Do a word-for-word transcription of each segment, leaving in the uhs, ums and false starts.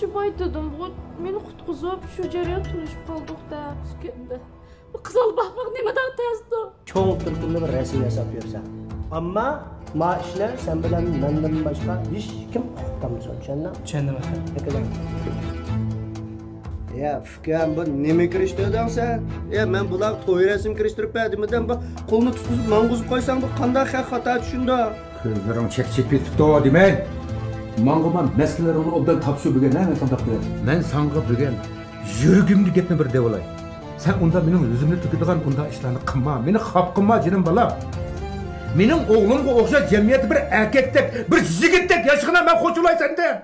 شۇ باي دېدىمغۇ، مېنى قۇتقۇزۇپ، شۇ جەريان تونۇشۇپ قالدۇق-دە. ئىكەندە. بۇ قىزال باقماق نېمىداق تەستۇ؟ چوڭ تۈركۈمدە بىر رەسىم ياساپ يۈرسەن. ئەمما ما ئىشنى سەن بىلەن مەندىن باشقا ھېچكىم ئۇقۇپ قالمىسۇن، چۈشەندىڭ؟ چۈشەندىم، ئاكا. يا، ئۇكام، بۇ نېمە كىرىشتۈردۈڭ سەن؟ يا، مەن بۇلارغا توي رەسىم كىرىشتۈرۈپ بەردىمدىم، بۇ قولنى تۇتقۇزۇپ ماڭغۇزۇپ قويساڭ، بۇ قانداق خەق خاتا چۈشىنىدۇ؟ كۆزلىرىڭ چەكچىيىپ كېتىپتۇ دېمەي. ماڭغۇ مەن مەسىلىلىرىڭنى ئوبدان تاپشۇر بۈگۈن، ھە، مەن ساڭا بۈگۈن. مەن ساڭا بۈگۈن يۈرىكىمدىكى گەپنى بىر دەۋالاي. سەن ئۇنداق مېنىڭ يۈزۈمنى تۆكىدىغان ئۇنداق ئىشلارنى قىلما. مېنى خاپا قىلما، جېنىم بالام. مېنىڭ ئوغلۇمغا ئوخشاش جەمئىيەتتە بىر ئەركەكتەك، بىر يىگىتتەك ياشىغىنا مەن خوش بولاي سەندىن.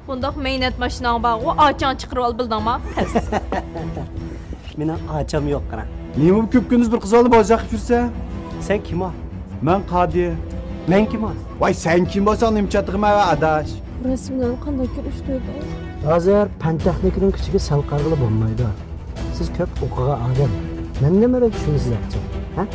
بۇنداق مەينەت ماشىناڭ بارغۇ، ئاچاڭ چىقىرىۋال بىلدىڭما؟ پەس. مېنىڭ ئاچام يوق، قاراڭ. نېمە بۇ كۈپكۈندۈز بىر قىز بالا بوزەك قىلىپ يۈرسە؟ سەن كىم ئا؟ مەن قادى. مەن كىم ئا؟ ۋاي، سەن كىم بولساڭ نېمە چاتىقىم ئەۋە ئاداش؟ رەسىملەرنى قانداق كۆرۈشتۈردى؟ ھازىر پەن تېخنىكىنىڭ كۈچىگە سەل قارىغىلى بولمايدۇ. سىز كۆپ ئوقۇغان ئادەم. مەن نېمە دەپ چۈشىنىسىز ئاچام؟ ھە؟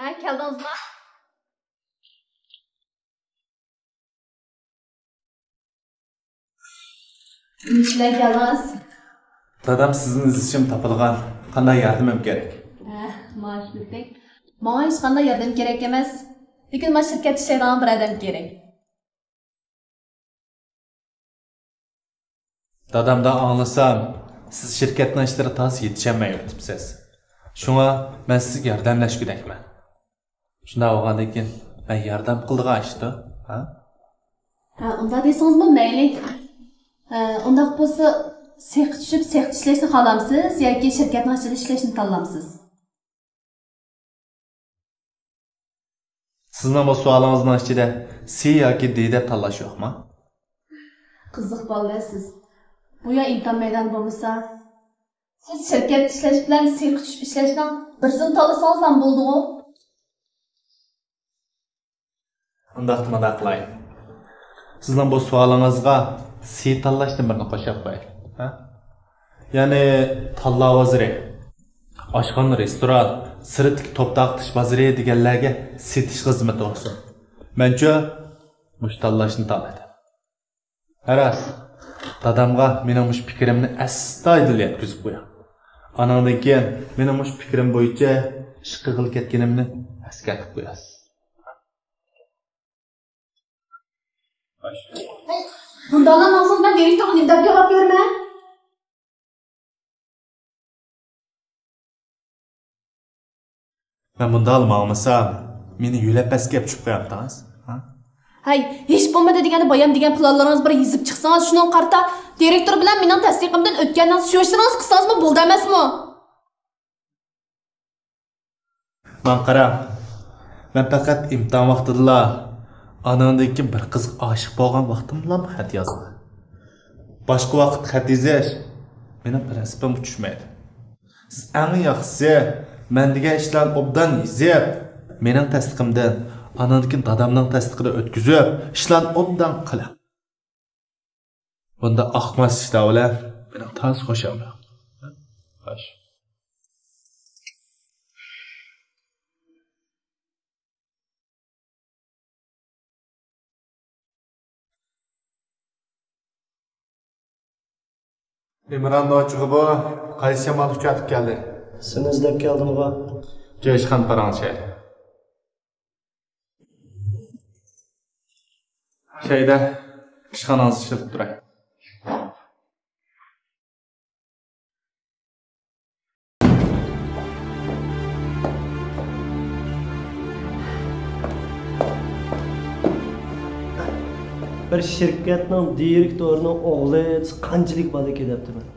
ھە، كەلدىڭىزما؟ نېمە ئىش بىلەن كەلدىڭىز؟ دادام سىزنى ئىزدىشىم تاپىدىغان. قانداق ياردىمىم كېرەك؟ ھە، ماڭا ئىشىنىپ بېرىڭ. ماڭا ھېچقانداق ياردەم كېرەك ئەمەس. لېكىن مانا شىركەتتە ئىشلەيدىغان بىر ئادەم كېرەك. دادامدىن ئاڭلىسام، سىز شىركەتنىڭ ئىشلىرىغا تازا يېتىشەلمەي يۈرۈپسىز. شۇڭا مەن سىزگە ياردەملەشكۈدەكمەن. شۇنداق بولغاندىن كېيىن مەن ياردەم قىلىدىغان ئىشتۇ، ھە؟ ھە، ئۇنداق دېسىڭىزمۇ مەيلى. ھە، ئۇنداق بولسا سېخقا چۈشۈپ سېختا ئىشلەشنى خالامسىز ياكى شىركەتنىڭ ئىچىدە ئىشلەشنى تاللامسىز؟ سىزنىڭ بۇ سوئالىڭىزنىڭ ئىچىدە سى ياكى دى دەپ تاللاش يوقما؟ قىزىق بالىدە سىز. بۇ يەر ئىمتىھان مەيدانى بولمىسا، سىز شىركەتتە ئىشلەش بىلەن سېخقا چۈشۈپ ئىشلەشنىڭ بىرسىنى تاللىسىڭىزلا بولىدىغۇ؟ ئۇنداقتا مۇنداق قىلاي. سىزنىڭ بۇ سوئالىڭىزغا سى تاللاشتىن بىرنى قوشۇپ قوياي. ھە؟ يەنى تاللا بازىرى، ئاشخانا، رېستوران، سىرتتىكى توپ تارقىتىش بازىرى دېگەنلەرگە سېتىش خىزمىتى بولسۇن. مەنچۇ مۇشۇ تاللاشنى تاللىدىم. ھە راست، دادامغا مېنىڭ مۇشۇ پىكرىمنى ئەستايىدىل يەتكۈزۈپ قويۇڭ. ئانىڭدىن كېيىن مېنىڭ مۇشۇ پىكرىم بويىچە ئىش قىلغىلى كەتكىنىمنى ئەسكەرتىپ قويارسىز. بۇنداقلا ماڭسىڭىز مەن دىرېكتورغا نېمە دەپ جاۋاب بېرىمەن؟ مەن بۇنداقلا ماڭمىسام، مېنى يۆلەپ پەسكە ئەپ چۈشۈپ قويامتىڭىز؟ ھە؟ ھەي، ھېچ بولمىدى دېگەندە بايام دېگەن پىلانلىرىڭىز بىر يېزىپ چىقسىڭىز، شۇنىڭغا قارىتا دىرېكتور بىلەن مېنىڭ تەستىقىمدىن ئۆتكەننىڭ شۇ ئىشلىرىڭىزنى قىلسىڭىزمۇ بولدى ئەمەسمۇ؟ ماڭا قاراڭ، مەن پەقەت ئىمتىھان ۋاقتىدىلا، ئانىڭدىن كېيىن بىر قىزغا ئاشىق بولغان ۋاقتىمدىلا خەت يازىمەن. باشقا ۋاقىت خەت يېزىش مېنىڭ پىرىنسىپىمغا چۈشمەيدۇ. سىز ئەڭ ياخشىسى، مەن دېگەن ئىشلارنى ئوبدان يېزىپ، مېنىڭ تەستىقىمدىن، ئانىڭدىن كېيىن دادامنىڭ تەستىقىدىن ئۆتكۈزۈپ، ئىشلارنى ئوبدان قىلىڭ. بۇنداق ئاقماس ئىشلار بىلەن مېنىڭ تازا خۇشاللىقىم. خوش. ئىمران نوچىغا بۇ قايسى شامال ئۇچرىتىپ كەلدى؟ سېنى ئىزدەپ كەلدىمغۇ. جېشخان پاراڭلىشايلى. شەيدە، ئىشخانىڭىزدا ئىشلىتىپ تۇراي. بىر شىركەتنىڭ دىرېكتورىنىڭ ئوغلى دېسە قانچىلىك بالىكەن دەپتىمەن.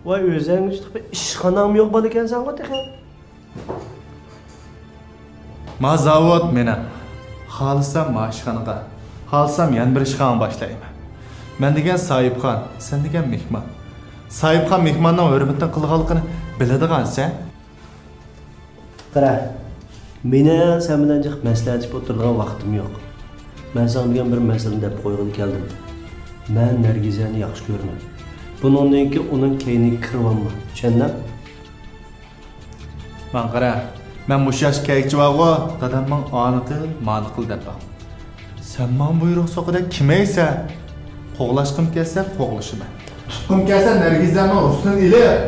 ۋاي، ئۆزۈڭگە چىقىپ ئىشخاناڭمۇ يوق بالىكەنسەنغۇ تېخى. ما زاۋۇت مېنىڭ. خالىسام مانا ئىشخانىغا، خالىسام يەنە بىر ئىشخانىغا باشلايمەن. مەن دېگەن ساھىبخان، سەن دېگەن مېھمان. ساھىبخان مېھماننىڭ ھۆرمىتىنى قىلغانلىقىنى بىلىدىغانسەن. قارا، مېنىڭ سەن بىلەن جىق مەسلىھەتلىشىپ ئولتۇرىدىغان ۋاقتىم يوق. مەن ساڭا دېگەن بىر مەسىلىنى دەپ قويغىلى كەلدىم. مەن نەرگىزەنى ياخشى كۆرىمەن. بۇنىڭدىن كېيىن ئۇنىڭ كەينىگە كىرىۋالما، چۈشەندىڭ؟ ماڭا قارا، مەن مۇشۇ ياشقا كەلگۈچە بارغۇ، دادام ماڭا ئانى قىل، مانى قىل دەپ باققان. سەن ماڭا بۇيرۇق سوققۇدەك كىمەيسەن؟ قوغلاشقۇم كەلسە قوغلىشىمەن. تۇتقۇم كەلسە نەرگىزەنىڭ رۇخسىتىنى ئېلىپ،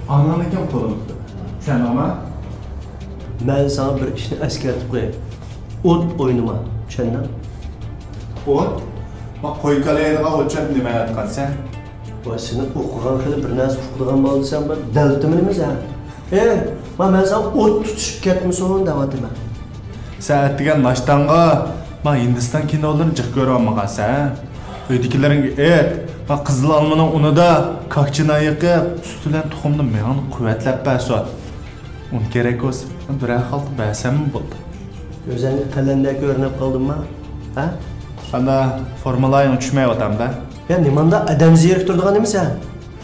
ئاناڭنىڭكىن قولۇمغا تۇتىمەن. چۈشەندىڭمۇ؟ مەن ساڭا بىر ئىشنى ئەسكەرتىپ قوياي. ئوت ئوينىما، چۈشەندىڭ؟ ئوت؟ ما قوي كالا يەيدىغان ئوت چۆپنى نېمە ئەتقانسەن؟ ۋاي، سېنى ئوقۇغان خېلى بىر نەرسە ئۇقىدىغان بالا دېسەم، بىر دەلتىمىنىمىز ھە؟ ئېي، ما مەن ساڭا ئوت تۇتۇشۇپ كەتمىسۇن دەۋاتىمەن. سەن ئەتىگەن ناشتاڭغا ما ھىندىستان كىنولىرىنى جىق كۆرۈۋالمىغانسەن ھە؟ ئۆيدىكىلىرىڭگە ئېيت، ما قىزىل ئالمىنىڭ ئۇنىدا كاكچىنا يېقىپ، سۈت بىلەن تۇخۇمدا مېڭىنى قۇۋۋەتلەپ بەرسۇن. ئۇنى كېرەك بولسا بىرەر خالتا بەرسەممۇ بولىدۇ. كۆزۈڭگە قەلەندەك كۆرۈنۈپ قالدىمما؟ ھە؟ ئانا، فورمۇلايىڭ چۈشمەيۋاتامدا. يا نېمانداق ئادەم زېرىكتۈرىدىغان نېمە سەن؟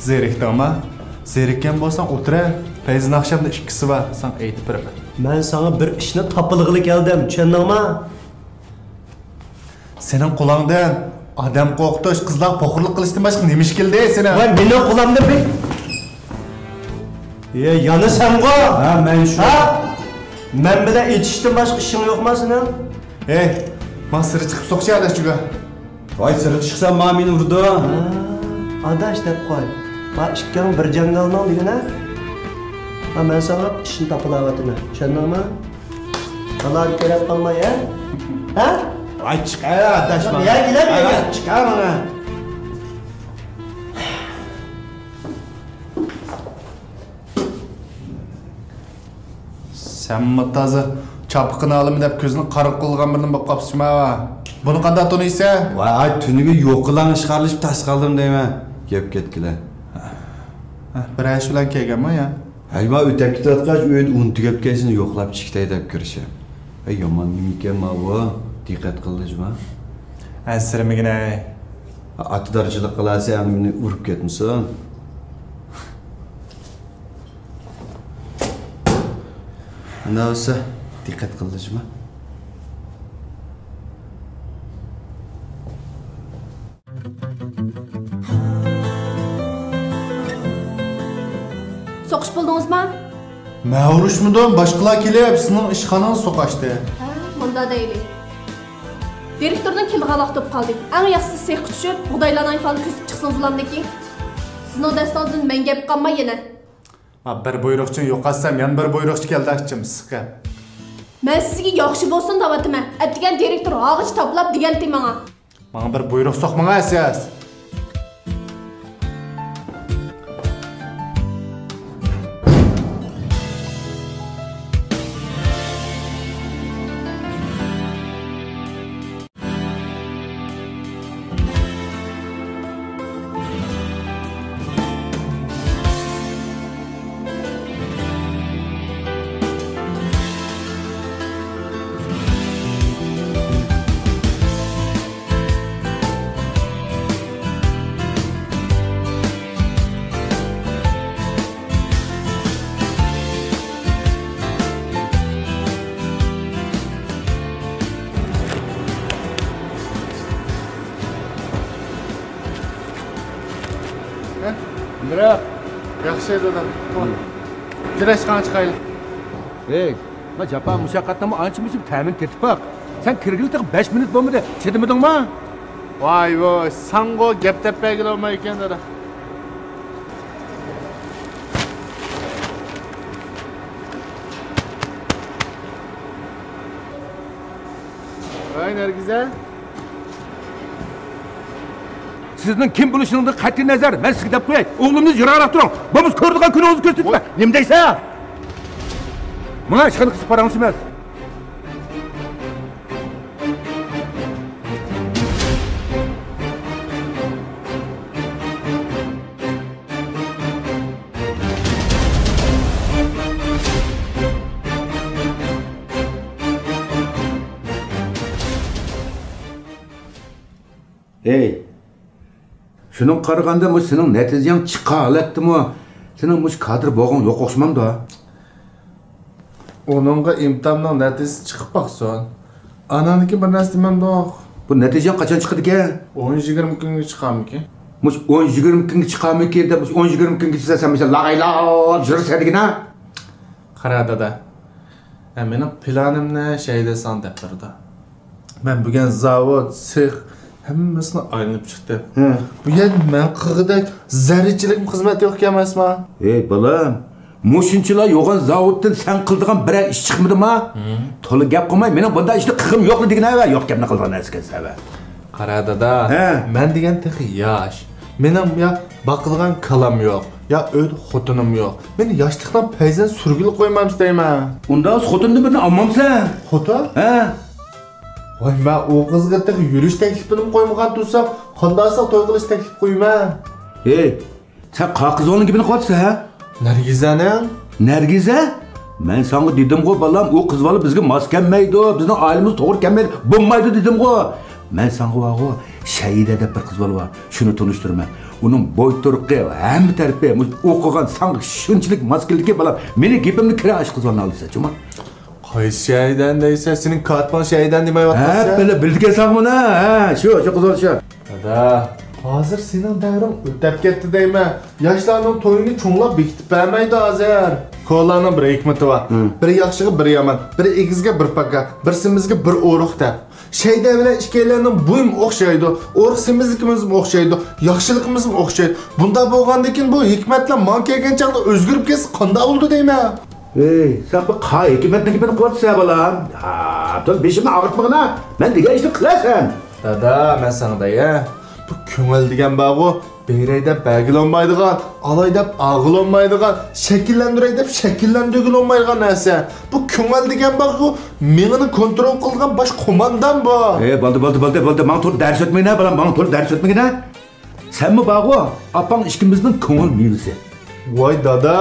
زېرىكتىڭما؟ زېرىككەن بولساڭ ئولتۇرە. پەيزىن ئاخشامدا ئىككىسى بار، ساڭا ئېيتىپ بېرىمەن. مەن ساڭا بىر ئىشنى تاپىلىغىلى كەلدىم، چۈشەندىڭما؟ سېنىڭ قولۇڭدىن ئادەم قورقۇتۇش، قىزلارغا پوخۇرلۇق قىلىشتىن باشقا نېمە ئىش كەلدى سېنىڭ؟ ۋاي، مېنىڭ قولۇمدىن بىر. يە، يەنە سەنغۇ؟ ھە، مەن شۇ. ھە؟ مەن بىلەن ئېتىشتىن باشقا ئىشىڭ يوقما سېنىڭ؟ ھەي، ماڭا سىرى چىقىپ سوقچى ئاداش چۈگە. ۋاي، سىرى چىقسام ماڭا مېنى ئۇرىدۇ. ھە، ئاداش دەپ قوي. ما ئىككىڭ بىر جاڭگالنىڭ دېگىنە. ھە، مەن ساڭا ئىشنى تاپىلاۋاتىمەن. چۈشەندىڭمۇ؟ تالادا كۆرۈپ قالماي، ھە؟ ھە؟ ۋاي، چىق، ھە، ئاداش، مانا. يا، كېلەم، ھە، يا. چىق، ھە، مانا. سەنمۇ تازا چاپىقىنى ئالىمەن دەپ كۆزىنى قارا قىلغان بىرنېمە بولۇپ قاپسىما. بۇنى قانداق تونۇيسەن؟ ۋاي، تۈنۈگۈن يوقىلاڭ ئىشقارلىشىپ تاس قالدىم دەيمەن. گەپ كەتكىلى. ھە، بىر ئىش بىلەن كەلگەنما يا؟ ھەي، ما ئۆتەپ كېتىۋاتقاچ، ئۆيدە ئۇن تۈگەپ كەلسىنى يوقلاپ چىقىتەي دەپ كىرىشىم. ھەي، يامان نېمىكەن ماۋۇ؟ دىققەت قىلدى جۇما. ئەنسىرىمىگىنەي. ئاتىدارچىلىق قىلارسەن، مېنى ئۇرۇپ كەتمىسۇن. ئۇنداق بولسا، دىققەت قىلدى جۇما. سوقۇشۇپ بولدىڭىزما؟ مەن ئۇرۇشمىدىم، باشقىلار كېلىپ سىزنىڭ ئىشخانىڭىزنى سوقاشتى. ھە، مۇنداق دەيلى. دىرېكتورنىڭ كېلىدىغان ۋاقتى بولۇپ قالدى. ئەڭ ياخشىسى سېخقا چۈشۈپ، بۇغدايلارنىڭ ئەھۋالىنى كۆزىتىپ چىقسىڭىز بولامدىكىن؟ سىزنىڭ دەستىڭىزدىن مەن گەپ قالماي يەنە. ھە، بىر بۇيرۇقچىنى يوقاتسام، يەنە بىر بۇيرۇقچى كەلدى ئىچىم ئىسسىق گەپ. مەن سىزگە ياخشى بولسۇن دەۋاتىمەن. ئەتىگەن دىرېكتور ھاغىچ تاپىلاپ دېگەنتى ماڭا. ماڭا بىر بۇيرۇق سوقمىغايسىز. بىراق. ياخشى دادام. كېلەچ قاڭ چىقايلى. ھەي، ما جاپا مۇشەققەتنىڭمۇ ئانچە مۇنچە تەمىنى تېتىپ باق. سەن كىرگىلى تېخى بەش مىنۇت بولمىدى، چىدىمىدىڭما؟ ۋاي ۋاي، ساڭغۇ گەپ دەپ بەرگىلى بولمايدىكەن دادا. ۋاي نەرگىزە. سىزنىڭ كىم بولۇشىڭىزدىن قەتئىي نەزەر، مەن سىزگە دەپ قوياي، ئوغلۇمنى يىراقراق تۇرۇڭ. بولمىسا كۆرىدىغان كۈنىڭىزنى كۆرسىتىمەن. نېمە دەيسەن؟ ماڭا ھېچقانداق قىزىق پاراڭلىشىمەن. ھەي، شۇنىڭغا قارىغاندا، مۇشۇ سېنىڭ نەتىجەڭ چىققان ھالەتتىمۇ سېنىڭ مۇشۇ كادىر بولغۇڭ يوق ئوخشىمامدۇ؟ ئۇنىڭغا ئىمتىھاننىڭ نەتىجىسى چىقىپ باقسۇن. ئاناندىن كېيىن بىر نەرسە دېمەمدۇق. بۇ نەتىجەڭ قاچان چىقىدىكەن؟ ئون يىگىرمە كۈنگە چىقارمىكىن؟ مۇشۇ ئون يىگىرمە كۈنگە چىقارمىكىن دەپ، مۇشۇ ئون يىگىرمە كۈنگىچە سەن، سەن مۇشۇ لاغايلاپ يۈرىسەن دېگىنە؟ قارا دادا، ھە، مېنىڭ پىلانىمنى شەيدە ساڭا دەپ بېرىدۇ. مەن بۈگۈن زاۋۇت، سېخ، ھەممىسىنى ئايلىنىپ چىقتىم. ھە. بۇ يەردە مەن قىلغۇدەك زەررىچىلىكمۇ خىزمەت يوق ئىكەن ئەمەسما؟ ئەي بالام، مۇشۇنچىلا يوغان زاۋۇتتىن سەن قىلىدىغان بىرەر ئىش چىقمىدىما؟ ھە. تولا گەپ قىلماي، مېنىڭ بۇنداق ئىشتا قىلغۇم يوقلا دېگىنە ۋە يوق گەپنى قىلىدىغان نەرسە ئىكەنسەن ۋە. قارا دادا، ھە. مەن دېگەن تېخى ياش. مېنىڭ يا باقىدىغان كالام يوق، يا ئۆيدە خوتۇنۇم يوق. مېنى ياشلىقتىن پەيزىن سۈرگىلى قويمامسىز دەيمەن. ئۇنداق خوتۇندىن بىرنى ئالمامسەن؟ خوتۇن؟ ھە. ۋاي، مەن ئۇ قىزغا تېخى يۈرۈش تەكلىپىنىمۇ قويمىغان تۇرسام، قانداقسا توي قىلىش تەكلىپ قويىمەن؟ ھەي، سەن قاقىز ئوغلىنىڭ گېپىنى قىلىۋاتىسەن ھە؟ نەرگىزەنىڭ؟ نەرگىزە؟ مەن ساڭا دېدىمغۇ بالام، ئۇ قىز بالا بىزگە ماس كەلمەيدۇ، بىزنىڭ ئائىلىمىزگە توغرا كەلمەيدۇ، بولمايدۇ دېدىمغۇ. مەن ساڭا بارغۇ، شەيدە دەپ بىر قىز بالا بار، شۇنى تونۇشتۇرىمەن. ئۇنىڭ بوي تۇرقى، ھەممە تەرىپى، مۇشۇ ئوقۇغان، ساڭا شۇنچىلىك ماس كېلىدىكى بالام، مېنىڭ گېپىمنى كىرە ئاشۇ قىز بالىنى ئالىسەن، جۇما. قايسى شەيدەن دەيسەن؟ سېنىڭ كاتىپىڭ شەيدەن دېمەيۋاتقانسەن؟ ھە، بىلدىكەنسەنغۇ مانا، ھە، شۇ، شۇ قىز بالا شۇ. دادا، ھازىر سېنىڭ دەۋرىڭ ئۆتەپ كەتتى دەيمەن. ياشلارنىڭ تويىنى چوڭلار بېكىتىپ بەرمەيدۇ ھازىر. كونىلارنىڭ بىر ھېكمىتى بار. ھىم. بىر ياخشىغا بىر يامان، بىر ئېگىزگە بىر پاكا، بىر سېمىزگە بىر ئورۇق دەپ. شەيدە بىلەن ئىككىيلەننىڭ بويىمۇ ئوخشايدۇ، ئورۇق سېمىزلىكىمىزمۇ ئوخشايدۇ، ياخشىلىقىمىزمۇ ئوخشايدۇ. بۇنداق بولغاندىكىن بۇ ھېكمەتلەر ماڭا كەلگەن چاغدا ئۆزگىرىپ كەتسە قانداق بولىدۇ دەيمەن. ھەي، سەن بۇ قا ھېكمەتنىڭ گېپىنى قىلىۋاتىسەن بالام. ھا، تول بېشىمنى ئاغرىتمىغىنا. مەن دېگەن ئىشنى قىلىسەن. دادا، مەن ساڭا دەي، ھە؟ بۇ كۆڭۈل دېگەن بارغۇ، بېرەي دەپ بەرگىلى بولمايدىغان، ئالاي دەپ ئالغىلى بولمايدىغان، شەكىللەندۈرەي دەپ شەكىللەندۈرگىلى بولمايدىغان نەرسە. بۇ كۆڭۈل دېگەن بارغۇ، مېڭىنى كونترول قىلىدىغان باش قوماندان بۇ. ئەي، بولدى، بولدى، بولدى، بولدى. ماڭا تولا دەرس ئۆتمىگىنە، بالام، ماڭا تولا دەرس ئۆتمىگىنە. سەنمۇ بارغۇ، ئاپاڭ ئىككىمىزنىڭ كۆڭۈل مېۋىسى. ۋاي دادا،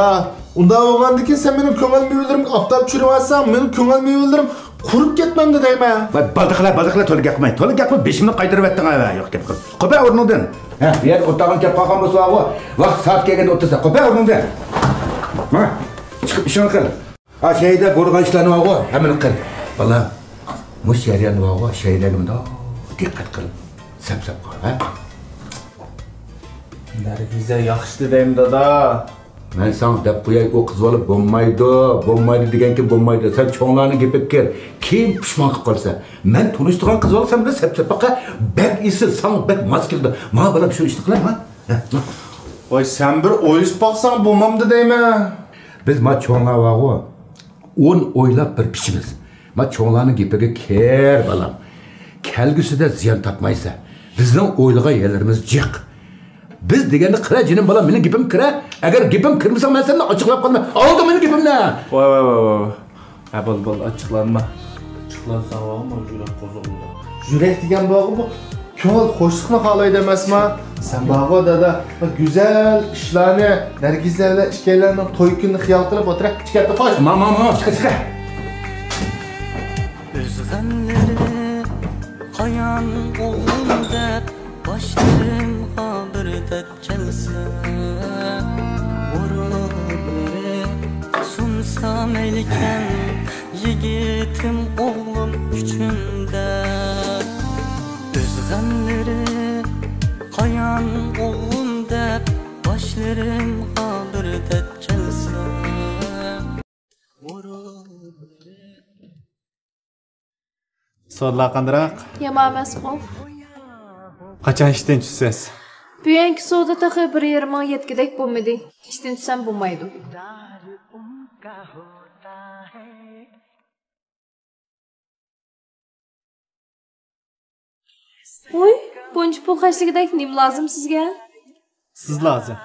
ئۇنداق بولغاندىكىن سەن مېنىڭ كۆڭۈل مېۋىلىرىمگە ئاپتاپ چۈشۈرۈۋالساڭ، مېنىڭ كۆڭۈل مېۋىلىرىم قۇرۇپ كەتمەمدۇ دەيمەن. ۋاي بالدىقىلار، بالدىقىلار، تولا گەپ قىلماي، تولا گەپ قىلماي، بېشىمنى قايتۇرۇۋەتتىڭ ھە، يوق گەپ قىل. قوپە ئورنۇڭدىن. ھە، بۇ يەردە ئولتۇرغان كەپ قالغان بولسا بارغۇ، ۋاقىت سائەت كەلگەندە ئولتۇرسا، قوپە ئورنۇڭدىن. ماڭا، چىقىپ ئىشىڭنى قىل. ھا، شەيدە بۇيرۇغان ئىشلارنى بارغۇ، ھەممىنى قىل. بالام، مۇشۇ جەرياندا بارغۇ، شەيدەگە مۇنداق دىققەت قىل. سەپ-سەپ قىل، ھە؟ نەرگىزە ياخشى دەيمەن، دادا. مەن ساڭا دەپ قوياي، ئۇ قىز بالا بولمايدۇ، بولمايدۇ دېگەنكىن بولمايدۇ. سەن چوڭلارنىڭ گېپىگە كىر، كېيىن پۇشمان قىلىپ قالىسەن. مەن تونۇشتۇرغان قىز بالا سەن بىلەن سەپ-سەپ باقا، بەك ئېسىل، ساڭا بەك ماس كېلىدۇ. ماڭا بالام شۇ ئىشنى قىلە، ھە؟ ۋاي، سەن بىر ئويلىشىپ باقساڭ بولمامدۇ دەيمەن. بىز ما چوڭلار بارغۇ، ئون ئويلاپ بىر پىشىمىز. ما چوڭلارنىڭ گېپىگە كىر، بالام. كەلگۈسىدە زىيان تارتمايسەن. بىزنىڭ ئويلىغان يەرلىرىمىز جىق. بىز دېگەننى قىلە، جېنىم بالام، مېنىڭ گېپىمگە كىرە. ئەگەر گېپىمگە كىرمىسەڭ، مەن سەندىن ئاچچىقلاپ قالىمەن. ئالدىڭ مېنىڭ گېپىمنى. ۋاي، ۋاي، ۋاي، ۋاي. ھە، بولدى، بولدى، ئاچچىقلانما. ئاچچىقلانساڭ بولمايدۇ، يۈرەك قوزغىلىدۇ. يۈرەك دېگەن بارغۇ، بۇ كۆڭۈل خۇشلۇقنى خالايدۇ ئەمەسما؟ سەن بارغۇ، دادا، بۇ گۈزەل ئىشلارنى، نەرگىزە بىلەن ئىككىيلەننىڭ توي كۈنىنى خىيال قىلىپ ئولتۇر. چىقىپ كەت، خوش. ماڭ، ماڭ، ماڭ، چىقە، چىقە. ئۆز غەملىرى قايان ئوغلۇم دەپ، باشلىرىمغا بىر دەرد كەلسە، ۋورۇنلىرى سۇنسا مەيلىكەن، يىگىتىم ئوغلۇم ئۈچۈن دەپ. ئۆز غەملىرى قايان ئوغلۇم دەپ، باشلىرىمغا بىر دەرد كەلسە، ۋورۇنلىرى. سودىلار قانداق؟ يامان ئەمەسقۇ. قاچان ئىشتىن چۈشىسىز؟ بۈگۈنكى سودا تېخى بىر يېرىم مىڭ يەتكۈدەك بولمىدى. ئىشتىن چۈشسەم بولمايدۇ. ۋوي، بۇنچە پۇل خەجلىگۈدەك نېمە لازىم سىزگە؟ سىز لازىم.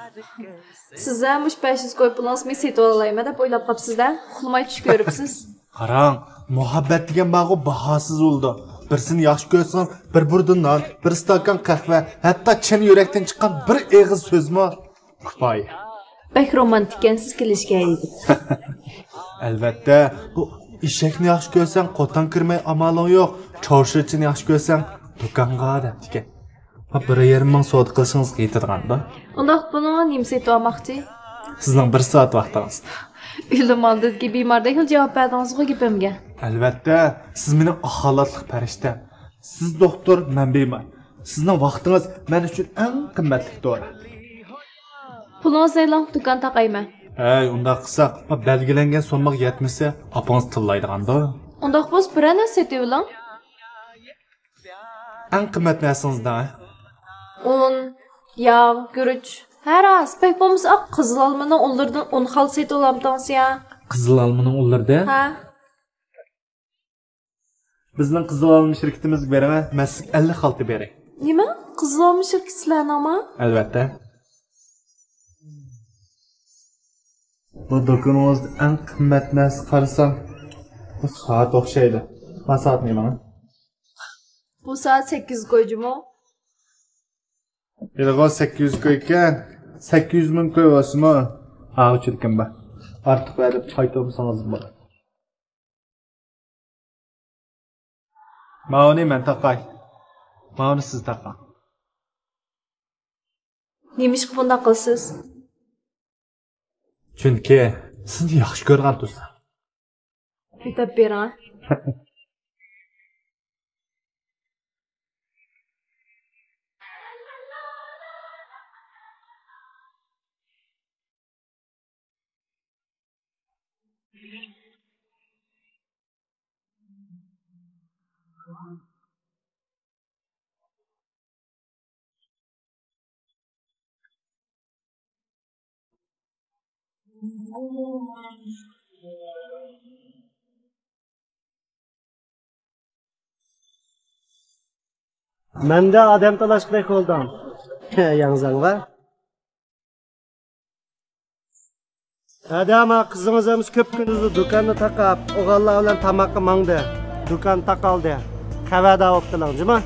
سىز ھە مۇشۇ بەش يۈز كوي پۇلىڭىزنى سېتىۋالالايمەن دەپ ئويلاپ قاپسىز-دە، ئۇخلىماي چۈش كۆرۈپسىز. قاراڭ، مۇھەببەت دېگەن بارغۇ، باھاسىز بولىدۇ. بىرسىنى ياخشى كۆرسىڭىز، بىر بۇردا نان، بىر ئىستاكان قەھۋە، ھەتتا چىن يۈرەكتىن چىققان بىر ئېغىز سۆزمۇ كۇپايە. بەك رومانتىككەنسىز كېلىشكە ھەيدىپ. ئەلۋەتتە، بۇ ئېشەكنى ياخشى كۆرسەڭ، قوتان كىرمەي ئامالىڭ يوق، چاۋشيېچىنى ياخشى كۆرسەڭ، دۇكانغا دەپتىكەن. بىر يېرىم مىڭ سودا قىلىشىڭىزغا يېتىدىغاندا. ئۇنداق بۇنىڭغا نېمە سېتىۋالماقچى؟ سىزنىڭ بىر سائەت ۋاقتىڭىزدا. ئۆلۈم ئالدىدىكى بىماردەكلا جاۋاب بەردىڭىزغۇ گېپىمگە. ئەلۋەتتە، سىز مېنىڭ ئاق خالاتلىق پەرىشتەم. سىز دوختۇر، مەن بىمار. سىزنىڭ ۋاقتىڭىز مەن ئۈچۈن ئەڭ قىممەتلىك دورا. پۇلىڭىزنى ئېلىڭ، دۇكان تاقايمەن. ھەي، ئۇنداق قىلساق، بەلگىلەنگەن سوممىغا يەتمىسە، ئاپىڭىز تىللايدىغاندۇ. ئۇنداق بولسا بىرەر نەرسە سېتىۋېلىڭ. ئەڭ قىممەت نەرسىڭىز نېمە؟ ئۇن، ياغ، گۈرۈچ. ھە راست، بەك بولمىسا ئاق قىزىل ئالمىنىڭ ئۇنلىرىدىن ئون خالتا سېتىۋالامتىڭىز يا؟ قىزىل ئالمىنىڭ ئۇنلىرىدىن؟ ھە. بىزنىڭ قىزىل ئالما شىركىتىمىزگە بېرىڭە، مەن سىزگە ئەللىك خالتا بېرەي. نېمە؟ قىزىل ئالما شىركىتى سىلەرنىڭمۇ؟ ئەلۋەتتە. بۇ دۇكىنىڭىزدا ئەڭ قىممەت نەرسە قارىسام، بۇ سائەت ئوخشايدۇ. ما سائەت نېمە؟ بۇ سائەت سەككىز كوي جۇمۇ. ھېلىغۇ سەككىز يۈز كوي ئىكەن، سەككىز يۈز مىڭ كوي بولسىمۇ، ئاۋۇ چۈركۈم بار. ئارتۇق بېرىپ قايتۇرمىسىڭىز بولىدۇ. ماۋۇنى مەن تاقاي. ماۋۇنى سىز تاقاڭ. نېمىشقا بۇنداق قىلىسىز؟ چۈنكى سىزنى ياخشى كۆرگەن تۇرسا. بىتەپ بېرىڭ. مەندە ئادەم تالاشقۇدەك بولدۇڭ. ياڭزاڭ بار. ھەدە، ما قىزىڭىز ئەمىسە كۆپ كۈندۈزلا دۇكاننى تاقاپ، ئوغۇللار بىلەن تاماققا ماڭدى. دۇكان تاقالدى. خەۋەردار بوپتۇلۇڭ، جۇمۇ؟